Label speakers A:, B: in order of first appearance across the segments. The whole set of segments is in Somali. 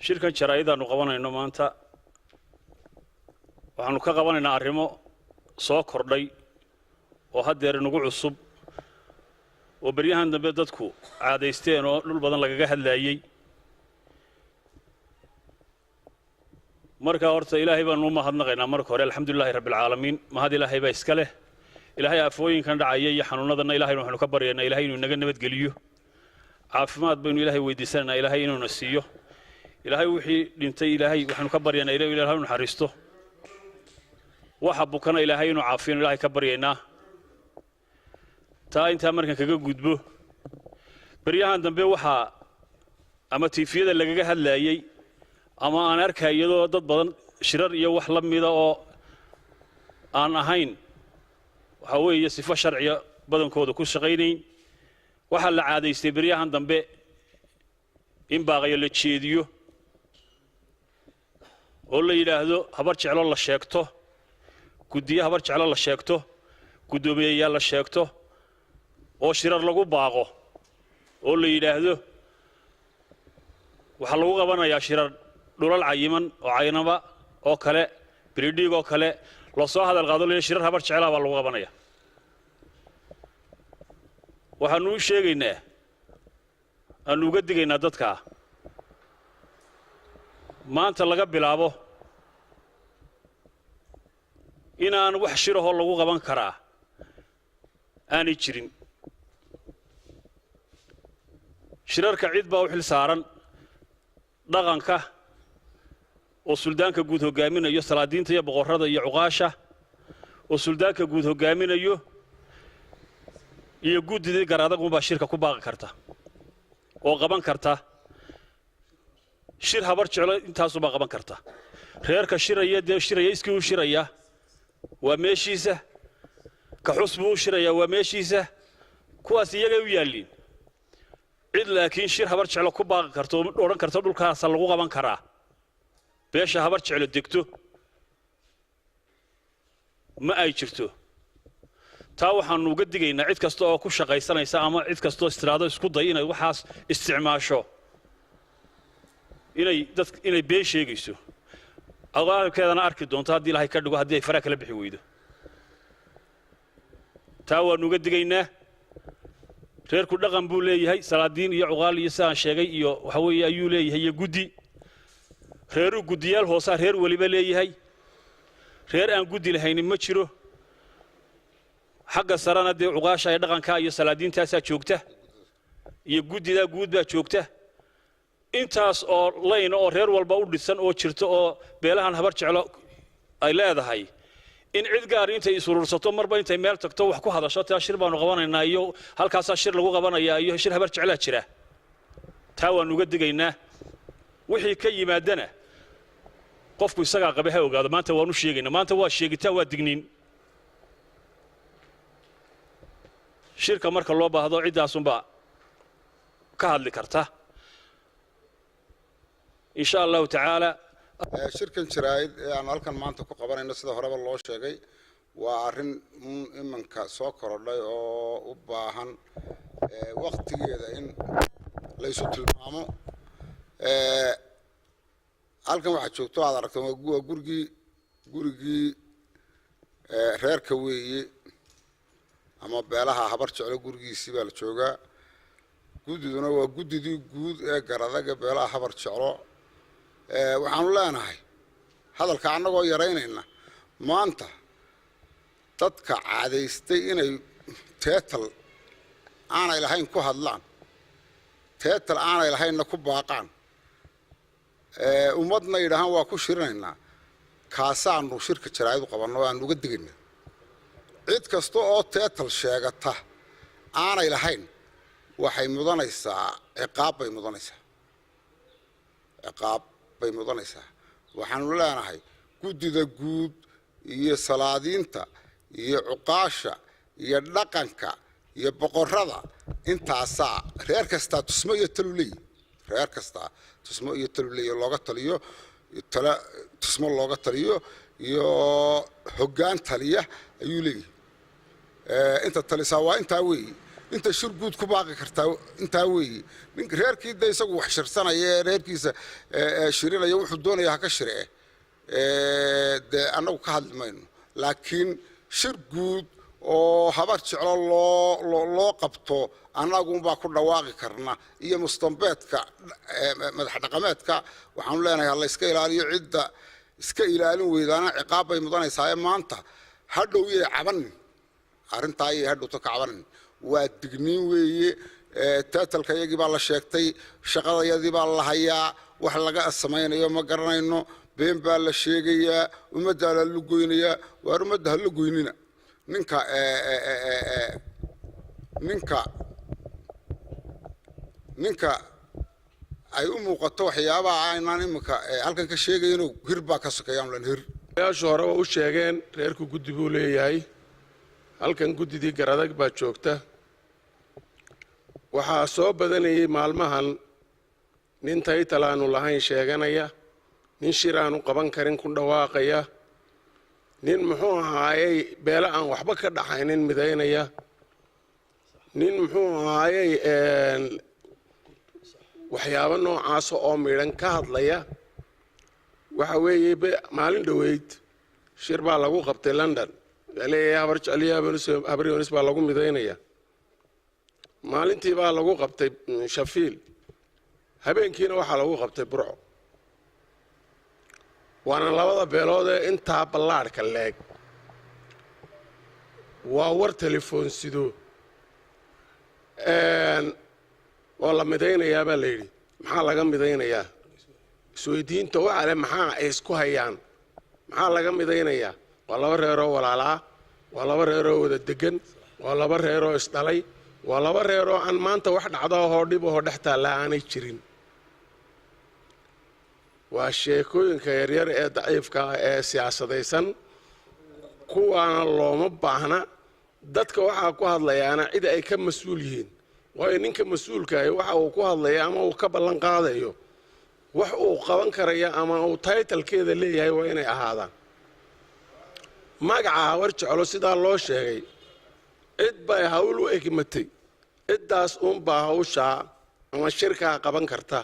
A: Shirkan jaraa'id-aanu qabanayno maanta waxaanu ka qabanaynaa arrimo soo kordhay oo haddeer inagu cusub oo beryahan dambe dadku caadaysteen oo dhul badan lagaga hadlaayey. Marka horta Ilaahay baanu u mahadnaqaynaa marka hore, alxamdulilaahi rabbilcaalamiin, mahad Ilaahay baa iska leh. Ilaahay aafooyinkan dhacaya iyo xanuunadanna Ilahayna waxaanu ka baryaynaa Ilahay inuu inaga nabadgeliyo. Caafimaad baynu Ilaahay weydiisanaynaa Ilaahay inuuna siiyo. Ilaahay wixii dhintay Ilaahay waxaanu ka baryaynaa Ilaahay u naxariisto. Waxa bukana Ilaahay inuu caafiyano Ilaahay ka baryaynaa. Taa intaa markaan kaga gudbo, beryahan dambe waxaa ama tiifiyada lagaga hadlaayey ama aan arkay iyadoo dad badan shirar iyo wax la mida oo aan ahayn waxaa weeye sifo sharciya badankooda ku shaqaynayn. Waxaa la caadaystay beryahan dambe in baaqayo la jeediyo oo la yidhaahdo Habar Jeclo la sheegto, guddiyo Habar Jeclo la sheegto, guddoomiyeyaal la sheegto, oo shirar lagu baaqo oo la yidhaahdo waxaa lagu qabanayaa shirar dhulal cayiman oo Caynaba oo kale, Beridhiig oo kale lasoo hadal qaado, la shirar Habar Jeclaa baa lagu qabanaya. Waxaanu u sheegaynaa, aanu uga digaynaa dadkaa, maanta laga bilaabo inaan wax shirahoo lagu qaban karaa aanay jirin. Shirarka cid baa u xil saaran dhaqanka oo suldaanka guud hoggaaminayo, salaadiinta iyo boqorrada iyo cuqaasha oo suldaanka guud hoggaaminayo iyo guddidii Garadagunbaa shirka ku baaqi karta oo qaban karta. Shir Habar Jeclo intaasubaa qaban karta. Reerka shiraya dee shiraya iskii u shiraya waa meeshiisa, ka xus buu u shiraya waa meeshiisa, kuwaas iyagay u yaalliin. Cid laakiin shir Habar Jeclo ku baaqi karto oo odhan karta dhulkaasa lagu qaban karaa beesha Habar Jeclo degto ma ay jirto. Taa waxaanu uga digaynaa cid kasta oo ku shaqaysanaysa ama cid kastoo istiraado isku day inay waxaas isticmaasho inay dad inay been sheegayso, aqaalkeedana arki doonto haddii Ilaahay ka dhigo, haddii ay faraa kala bixi weydo. Taa waanu uga digaynaa. Reerku dhaqan buu leeyahay, salaadiin iyo cuqaal iyo sidaan sheegay iyo waxa weeye ayuu leeyahay iyo guddi. Reeruu guddiyaal hoosaa reer weliba leeyahay, reer aan guddi lahaynin ma jiro. Xagga sarena dee cuqaasha ee dhaqankaa iyo salaadiintaasaa joogta iyo guddidaa guud baa joogta. Intaas oo layna oo reer walba u dhisan oo jirta oo beelahan Habar Jeclo ay leedahay, in cid gaar intay isurursato marba intay meel tagto wax ku hadasho, taa shir baanu qabanaynaa iyo halkaasaa shir lagu qabanayaa iyo shir Habar Jeclaa jira, taa waanu uga digaynaa. Wixii ka yimaadana qofku isagaa qabe ha ogaado. Maanta waanu sheegaynaa, maanta waa sheegitaan, waa digniin. Shirka marka loo baahdo ciddaasunbaa ka hadli karta insha Allahu tacaala.
B: Shirkan jaraa'id ee aanu halkan maanta ku qabanayno, sida horeba loo sheegay, waa arrin iminka soo korodhay oo u baahan waktigeeda in laysu tilmaamo. Halkan waxaad joogto aad aragtaan waa gurigii reerka weeye ama beelaha Habar Jeclo gurigiisii baa la joogaa. Guddiduna waa guddidii guud ee Garadaga beelaha Habar Jeclo. Waxaanu leenahay hadalka annagoo yaraynayna, maanta dadka caadaystay inay teetal aanay lahayn ku hadlaan, teetal aanay lahaynna ku baaqaan, ummadna yidhaahaan waa ku shirinaynaa, kaasaanu shirka jaraa'id u qabanno o aanu uga digaynaa. Cid kasta oo teetal sheegata aanay lahayn waxay mudanaysaa ciqaab bay mudanaysaa, ciqaab bay mudanaysaa. Waxaanu leenahay guddida guud iyo salaadiinta iyo cuqaasha iyo dhaqanka iyo boqorrada intaasaa reer kastaa tusmo iyo talu leeyi, reer kastaa tusmo iyo talu leeyi, looga taliyo tala, tusmo looga taliyo iyo hoggaan taliya ayuu leeyahay. Inta talisaa waa intaa weeyi. Inta shir guud ku baaqi kartaa intaa weeye. Ninka reerkii de isagu wax shirsanaya ee reerkiisa shirinaya, wuxuu doonaya ha ka shiree, dee annagu ka hadli mayno. Laakiin shir guud oo Habar Jeclo loo qabto annagunbaa ku dhawaaqi karna iyo mustambeedka madax dhaqameedka. Waxaanu leenahay ha la iska ilaaliyo. Cidda iska ilaalin weydaana ciqaab bay mudanaysaa. Maanta hadhow yay cabanin, arrintaa ayay hadhowto ka cabanin. Waa digniin weeye. Title-ka iyagii baa la sheegtay, shaqadayadii baa la hayaa. Wax laga samaynayo ma garanayno. Been baa la sheegayaa, ummaddaa la lugoynayaa. Waar ummadda ha la goynina. Ninka ay u muuqato waxyaabaha aynaan iminka halkan ka sheegayno, hir baa ka sokeeyaan lan hir.
C: Odayaashu hore waa u sheegeen, reerku guddi buu leeyahay. Halkan guddidii Garadag baa joogta. Waxaa soo badanayay maalmahan nin title aanu lahayn sheeganaya, nin shir aanu qaban karin ku dhawaaqaya, nin muxuu ahaayey beele aan waxba ka dhaxaynin midaynaya, nin muxuu ahaayey waxyaabo noocaasa oo midhan ka hadlaya. Waxa weeye, maalin dhoweyd shir baa lagu qabtay London, laleeyahay Habar Jecliya Habar Yoonis baa lagu midaynaya. Maalintii baa lagu qabtay Sheffield, habeenkiina waxaa lagu qabtay Burco. Waana labada beelood ee intaa ballaadhka leeg. Waa war telefoon sido oo la midaynayaa baa la yidhi. Maxaa laga midaynayaa? Isweydiinta waxa le, maxaa ay isku hayaan? Maxaa laga midaynayaa? Waa laba reeroo walaalaa, waa laba reeroo wada degan, waa laba reeroo isdhalay, waa laba reeroo aan maanta wax dhacdo ahoo dhib ahoo dhex taallaa aanay jirin. Waa sheekooyinka yaryar ee daciifka ah ee siyaasadaysan, kuwaana looma baahna. Dadka waxaa ku hadlayaana cid ay ka mas-uul yihiin, waayo ninka mas-uulkaahi waxa uu ku hadlaya ama uu ka ballan qaadayo wax uu qaban karaya ama uu title-keeda leeyahay waa inay ahaadaan. Magaca Habar Jeclo sidaa loo sheegay, cid bay hawl u egmatay, ciddaas uunbaa hawshaa ama shirkaa qaban karta.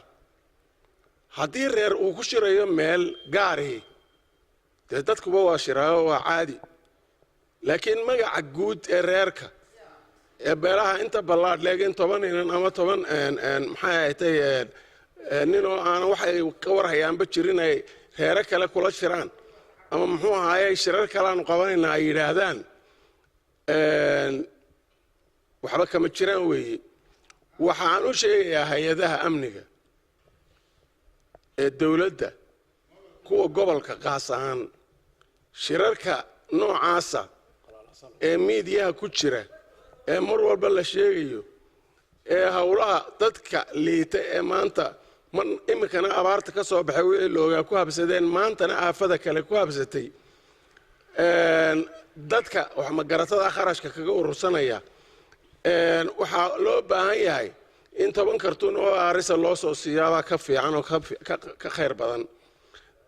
C: Haddii reer uu ku shirayo meel gaarihi, dee dadkuba waa shiraayo, waa caadi. Laakiin magaca guud ee reerka ee beelaha inta ballaadh leegin, 10 inan ama 10, maxay ahatay, nin oo aanan waxay ka warhayaanba jirin ay reero kale kula shiraan ama muxuu ahaaye shirar kaleaanu qabanaynaa ay yidhaahdaan, waxba kama jiraan weeye. Waxaan u sheegayaa hay-adaha amniga ee dowladda, kuwa gobolka qaas ahaan, shirarka noocaasa ee miidiyaha ku jira ee mar walba la sheegayo ee howlaha dadka liita ee maanta iminkana abaarta ka soo baxay, wixii loogaa ku habsadeen, maantana aafada kale ku habsatay, dadka wax magaratada kharashka kaga urursanaya, waxaa loo baahan yahay in 10 kartuun oo aarisa loo soo siiyaabaa ka fiican oo ka khayr badan.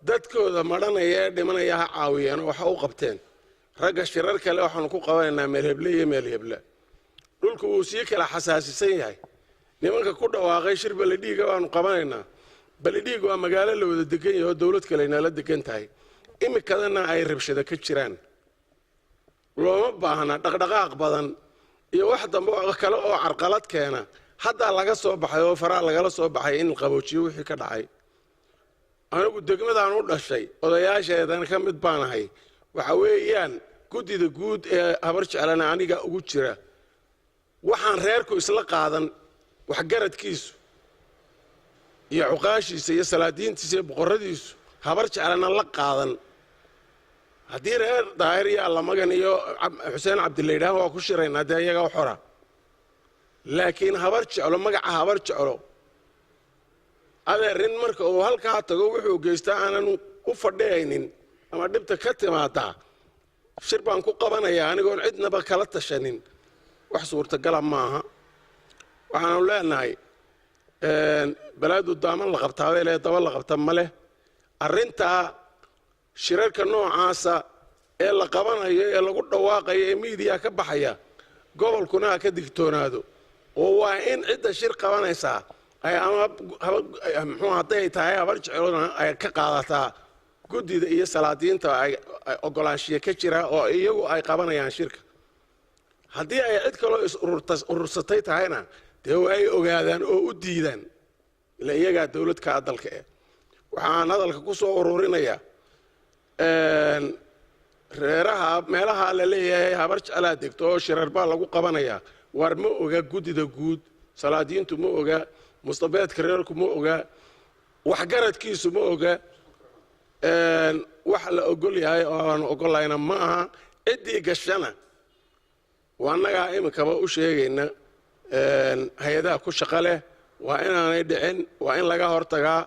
C: Dadkooda madhanaya ee dhimanaya ha caawiyeen oo waxa u qabteen. Ragga shirar kale waxaanu ku qabanaynaa meel heble iyo meel heble, dhulku wuu sii kala xasaasisan yahay. Nimanka ku dhawaaqay shir Balidhiiga baanu qabanaynaa, Balidhiig waa magaalo la wada degan yahay oo dowlad kale nala degan tahay, imikadana ay rabshado ka jiraan. Looma baahna dhaqdhaqaaq badan iyo wax dambe oo kale oo carqalad keena. Haddaa laga soo baxay oo faraa lagala soo baxay in qaboojiyo wixii ka dhacay. Anigu degmadaan u dhashay odayaasheedan ka mid baanahay. Waxa weeyaan guddida guud ee Habar Jeclana aniga ugu jira. Waxaan reerku isla qaadan, waxgaradkiisu iyo cuqaashiisa iyo salaadiintiisa iyo boqoradiisu Habar Jeclana la qaadan, haddii reer Daahir iyo Allamagan iyo Xuseen Cabdilla yidhaah waa ku shiraynaa, dee iyaga u xora. Laakiin Habar Jeclo, magaca Habar Jeclo, adeer, nin marka uu halkaa tago wuxuu geystaa aanan u fadhiyaynin ama dhibta ka timaadaa shir baan ku qabanayaa anigoon cidnaba kala tashanin, wax suurtagala maaha. Waxaanu leenahay balaadu daaman la qabtaa bay le, daba la qabta ma leh. Arrintaa shirarka noocaasa ee la qabanayo ee lagu dhawaaqayo ee miidiya ka baxaya, gobolkuna ha ka digtoonaado. Oo waa in cidda shir qabanaysaa ay ama muxuu hadday tahay Habar Jeclona ay ka qaadataa guddida iyo salaadiinta ay ogolaanshiye ka jira oo iyagu ay qabanayaan shirka. Haddii ay cid kaloo is urursatay tahayna, dee ay ogaadaan oo u diidaan, ila iyagaa dowlad kaa dalka. Eh, waxaan hadalka ku soo ururinayaa, reeraha meelaha la leeyahay Habar Jeclaa degto oo shirar baa lagu qabanayaa, waar ma oga guddida guud, salaadiintu ma oga, mustabeedka reerku ma oga, waxgaradkiisu ma oga. Wax la ogol yahay oo aan ogolayna ma aha. Ciddii gashana waa annagaa iminkaba u sheegayna hay-adaha ku shaqo leh. Waa inaanay dhicin, waa in laga hortagaa,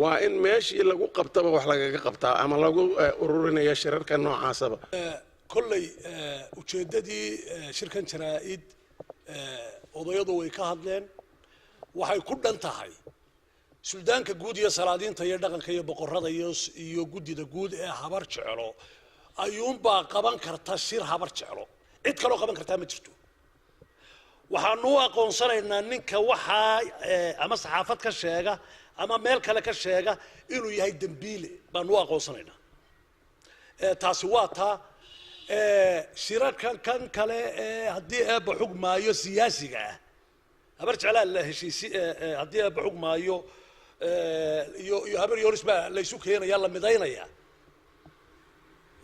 C: waa in meeshii lagu qabtaba wax lagaga qabtaa ama lagu ururinaya shirarka noocaasaba.
D: Kolley ujeeddadii shirkan jaraa'id odayadu way ka hadleen. Waxay ku dhan tahay suldaanka guud iyo salaadiinta iyo dhaqanka iyo boqorada iyo guddida guud ee Habar Jeclo ayuunbaa qaban karta shir Habar Jeclo. Cid kaloo qaban kartaa ma jirto. Waxaanu u aqoonsanaynaa ninka waxaa ama saxaafad ka sheega ama meel kale ka sheega inuu yahay dembiile baanu u aqoonsanaynaa. Taasi waa taa. Shirarkan kan kale ee haddii Eebba xugmaayo siyaasiga ah, Habar Jeclaa la heshiisi, haddii Eebba xugmaayo iyo Habar Yoris baa laysu keenaya, la midaynaya.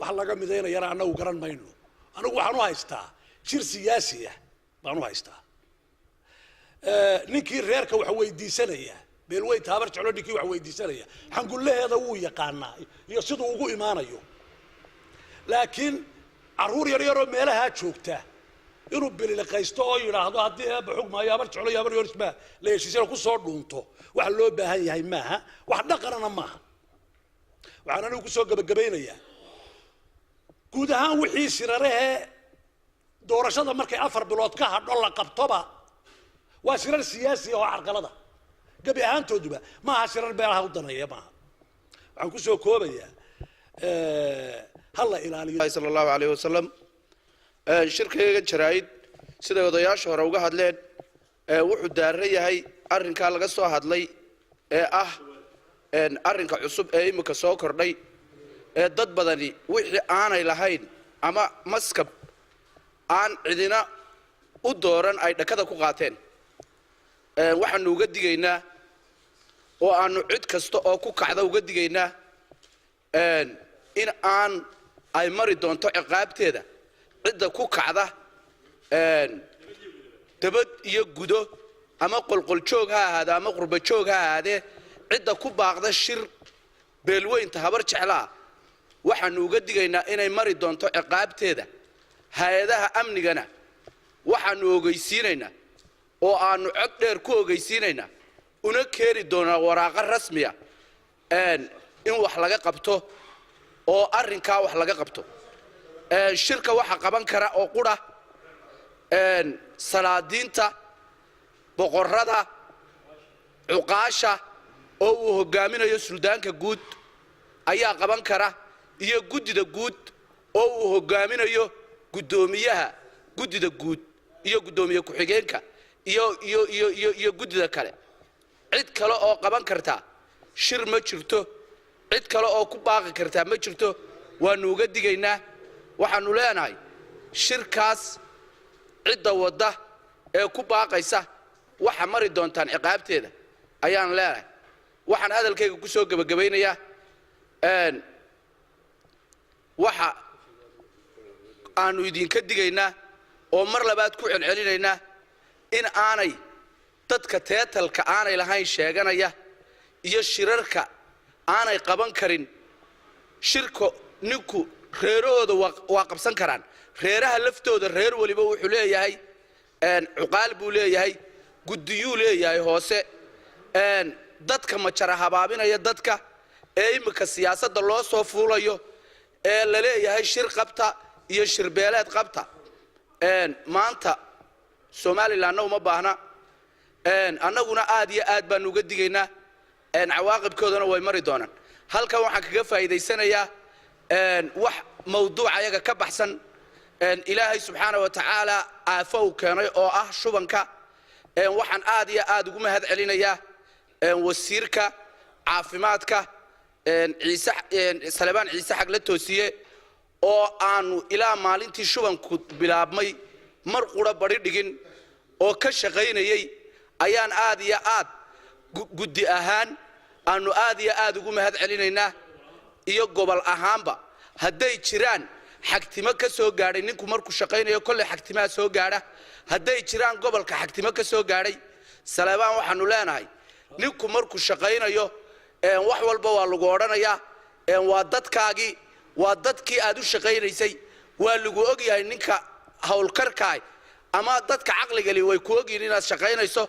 D: Wax laga midaynayana annagu garan mayno. Anigu waxaan u haystaa shir siyaasi ah baan u haystaa. Ninkii reerka wax weydiisanaya, beelweynta Habar Jeclo ninkii wax weydiisanaya, xangullaheeda wuu yaqaanaa iyo siduu ugu imaanayo. Laakiin carruur yar yaroo meelahaa joogta inuu bililiqaysto oo yidhaahdo haddii Eebba xugmaayo Habar Jeclo iyo Habar Yoris baa la heshiisana kusoo dhuunto, wax loo baahan yahay maaha, wax dhaqanana maaha. Waxaan anigu kusoo gebagabaynayaa, guud ahaan wixii shirarahee doorashada markay 4 bilood ka hadho la qabtoba waa shirar siyaasi oo carqalada gebi ahaantooduba, maaha shirar beelaha u daneeya maaha. Waxaan kusoo koobayaa, ha la ilaaliyo.
E: Sala Allahu calayhi wasalam. Shirkayga jaraa'id, siday odayaasha hore uga hadleen, wuxuu daaran yahay arrinkaa laga soo hadlay ee ah arrinka cusub ee imika soo kordhay ee dad badani wixii aanay lahayn ama maskab aan cidina u dooran ay dhakada ku qaateen. Waxaanu uga digaynaa oo aanu cid kasta oo ku kacda uga digaynaa in aan ay mari doonto ciqaabteeda cidda ku kacda, dabad iyo gudo, ama qolqoljoog ha ahaade ama qurbajoog ha ahaadee, cidda ku baaqda shir beelweynta Habar Jeclaa waxaanu uga digaynaa inay mari doonto ciqaabteeda. Hay-adaha amnigana waxaanu ogeysiinaynaa oo aanu cod dheer ku ogeysiinaynaa una keeni doonaa waraaqo rasmiya in wax laga qabto oo arrinkaa wax laga qabto. Shirka waxa qaban kara oo qura salaadiinta, boqorrada, cuqaasha oo uu hogaaminayo suldaanka guud ayaa qaban kara, iyo guddida guud oo uu hogaaminayo guddoomiyaha guddida guud iyo guddoomiye ku-xigeenka iyo guddida kale. Cid kale oo qaban kartaa shir ma jirto, cid kale oo ku baaqi kartaa ma jirto. Waanu uga digaynaa. Waxaanu leenahay shirkaas cidda wadda ee ku baaqaysa waxa mari doontaan ciqaabteeda ayaan leenahay. Waxaan hadalkayga ku soo gebagabaynayaa, waxa aanu idinka digaynaa oo mar labaad ku celcelinaynaa in aanay dadka title-ka aanay lahayn sheeganaya iyo shirarka aanay qaban karin. Shirka ninku reerahooda waa qabsan karaan. Reeraha laftooda reer weliba wuxuu leeyahay cuqaal buu leeyahay, guddiyuu leeyahay hoose. Dadka majara habaabinaya dadka ee iminka siyaasadda loo soo fuulayo ee la leeyahay shir qabta iyo shirbeeleed qabta, maanta Somalilandna uma baahna. Annaguna aad iyo aad baanu uga digaynaa, cawaaqibkoodana way mari doonaan. Halkan waxaan kaga faa'iidaysanayaa wax mawduuc ayaga ka baxsan. Ilaahay subxaana wa tacaala aafo uu keenay oo ah shubanka. Waxaan aad iyo aad ugu mahad celinayaa wasiirka caafimaadka, Ciise Salebaan Ciise Xagle Toosiye, oo aanu ilaa maalintii shubanku bilaabmay mar qura bari dhigin oo ka shaqaynayay. Ayaan aad iyo aad guddi ahaan aanu aad iyo aad ugu mahad celinaynaa, iyo gobol ahaanba. Hadday jiraan xagtimo ka soo gaadhay, ninku markuu shaqaynayo kolley xagtimaha soo gaadha, hadday jiraan gobolka xagtimo ka soo gaadhay, Saleebaan waxaanu leenahay, ninku markuu shaqaynayo wax walba waa lagu odhanayaa. Waa dadkaagii, waa dadkii aad u shaqaynaysay, waa lagu ogyahay. Ninka howlkarkaay ama dadka caqligali way ku ogyihin inaad shaqaynayso,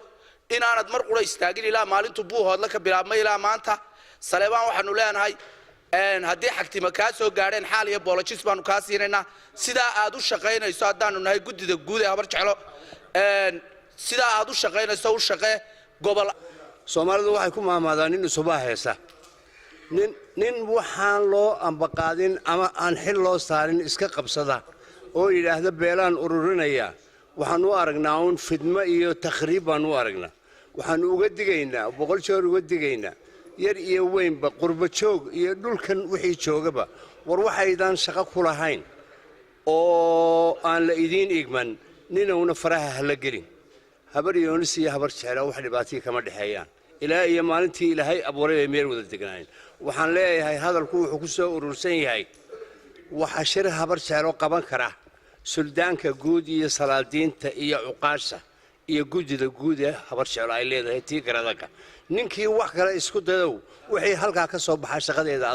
E: inaanad mar qura istaagin ilaa maalintu Buuhoodla ka bilaabmay ilaa maanta. Saleebaan waxaanu leenahay, haddii xagtima kaa soo gaadheen, xaal iyo boolojis baanu kaa siinaynaa. Sidaa aad u shaqaynayso, haddaanu nahay guddida guud ee Habar Jeclo, sidaa aad u shaqaynayso u shaqee gobol.
F: Soomaalidu waxay ku maahmaadaan nin isubaa heesa. Nin waxaan loo ambaqaadin ama aan xil loo saarin iska qabsada oo yidhaahda beelaan ururinaya, waxaan u aragnaa uun fidmo iyo takhriib baan u aragnaa. Waxaanu uga digaynaa, 100 jeer uga digaynaa, yar iyo weynba, qurbo joog iyo dhulkan wixii joogaba, war waxaydaan shaqo ku lahayn oo aan la idiin igman ninowna faraha hala gelin. Habar Yoonis iyo Habar Jecla wax dhibaatihii kama dhexeeyaan. Ilaa iyo maalintii Ilaahay abuuray bay meel wada degnaayeen. Waxaan leeyahay, hadalku wuxuu ku soo urursan yahay, waxa shir Habar Jeclo qaban kara suldaanka guud iyo salaadiinta iyo cuqaasha iyo guddida guud ee Habar Jeclo ay leedahay, tii garadaga. Ninkii wax kale isku dadow, wixii halkaa ka soo baxaa shaqadeeda.